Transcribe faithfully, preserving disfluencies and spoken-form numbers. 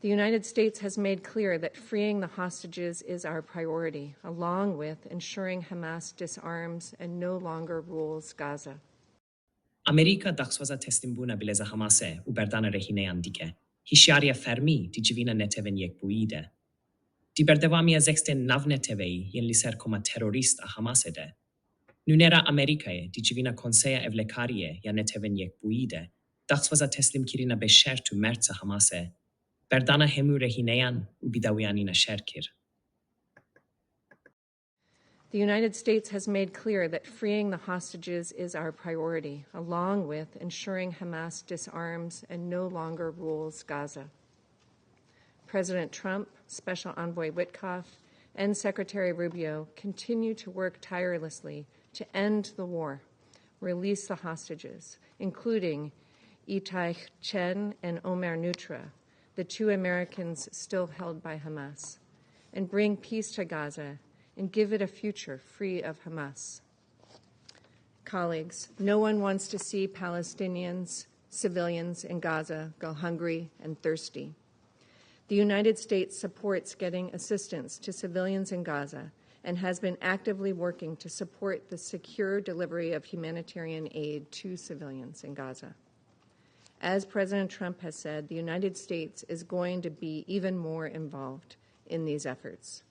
The United States has made clear that freeing the hostages is our priority, along with ensuring Hamas disarms and no longer rules Gaza. Amerîka daxwaza teslîmbûna bileza Hamasê û berdana rehîneyan dike. Hişyariya fermî di civîna Netewên Yekbûyî de. Di berdewamiya zextên navneteweyî yên li ser koma terorîst a Hamasê de, nûnera Amerîkayê di civîna Konseya Ewlekariyê ya Netewên Yekbûyî de daxwaza teslîmkirina bêşert û mertz a Hamasê, berdana hemû rehîneyan û bidawiyanîna şer kir. The United States has made clear that freeing the hostages is our priority, along with ensuring Hamas disarms and no longer rules Gaza. President Trump, Special Envoy Witkoff, and Secretary Rubio continue to work tirelessly to end the war, release the hostages, including Itay Chen and Omer Neutra, the two Americans still held by Hamas, and bring peace to Gaza and give it a future free of Hamas. Colleagues, no one wants to see Palestinians, civilians in Gaza go hungry and thirsty. The United States supports getting assistance to civilians in Gaza and has been actively working to support the secure delivery of humanitarian aid to civilians in Gaza. As President Trump has said, the United States is going to be even more involved in these efforts.